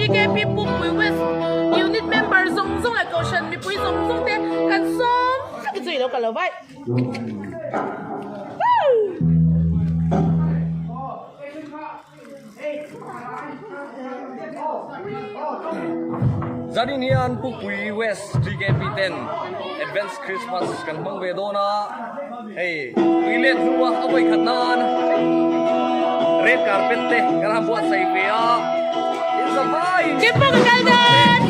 TKP Pukpui West Unit member zawng zawng leh Kohhran mipui zawng zawng te kan sawm vek chu i lo kal lo vai. Zanin hian Pukpui West TKP ten Advance Christmas kan hmang ve dawn a, hei tui let hnua a vawi khat nan red carpet te kan han buatsaih ve a, in za vaiin. Kim pawh ka kal dawn!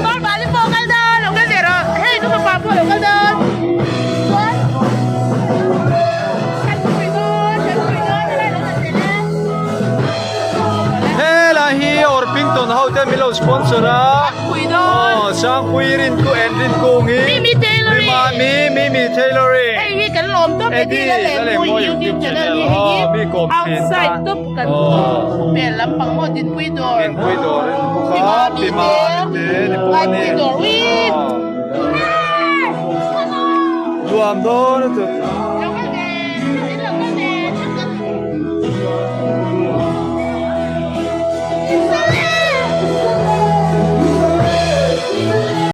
Parvali pawh kal dawn, lo kal ve rawh, hei ka fapa pawh lo kal dawn. Chuan kan pui dawn, kan pui dawn, helai lo han tel e. Helai hi Orpington ho te min lo sponsor a. Pui dawn. Aw Sangpui Rinku and Rinkungi. Mimi Tailoring. Mimi Mimi Tailoring. Hei hi kan lawm tawp Eddie la leh Mawi YouTube channel hi hei hi outside tawp kan vel lampang maw Dinpui dawr. Dinpui dawr in bawk a Pimami te ni bawk a ni. Ngaipui dawr uii. Nuam dawn lutuk. Lo kal ve.